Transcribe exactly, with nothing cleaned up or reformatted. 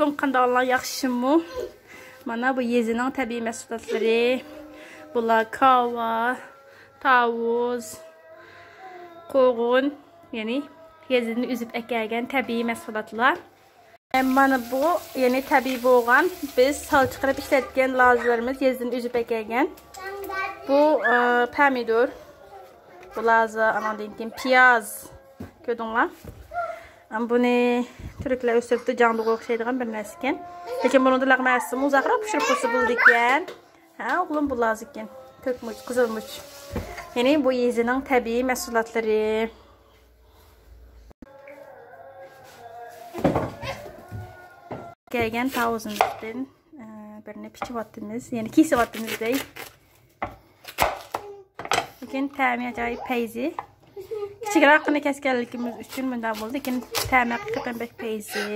ئالەيكۇم، قانداقلار، ياخشىمۇ؟ مانا بۇ يېزىنىڭ تەبىئىي مەھسۇلاتلىرى. بۇلار كاۋا، تاۋۇز، قوغۇن، يەنى يېزىدىن ئۈزۈپ ئەكەلگەن تەبىئىي مەھسۇلاتلار. مانا بۇ، يەنى تەبىئىي بولغان، بىز سالا چىقىرىپ ئىشلەتكەن لازىلىرىمىز يېزىدىن ئۈزۈپ ئەكەلگەن. بۇ، ئە، پەمىدۇر. بۇ لازا، ئاناندىن كېيىن پىياز. كۆردۈڭلار؟ ئەم، بۇنى تۈركلەر ئۆستۈرۈپتۇ، جاڭدۇغا ئوخشايدىغان بىر نەرسىكەن. لېكىن بۇنىڭدا لەغمە ئەتسىمۇ ئۇزاقراق پىشۇرۇپ قويسا بولىدىكەن. ھە، ئوغلۇم، بۇ لازىكەن. كۆك مۇچ، قىزىل مۇچ. يەنى بۇ يېزىنىڭ تەبىئىي مەھسۇلاتلىرى. كەلگەن تاۋۇزىمىزدىن، ئە، بىرنى پىچىۋاتىمىز، يەنى كېسىۋاتىمىز دەي. لېكىن تەمى ئاجايىپ پەيزى. كىچىكرەكىنى كەسكەنلىكىمىز ئۈچۈن مۇنداق بولدى، لېكىن تەمى ھەقىقەتەن بەك پەيزى.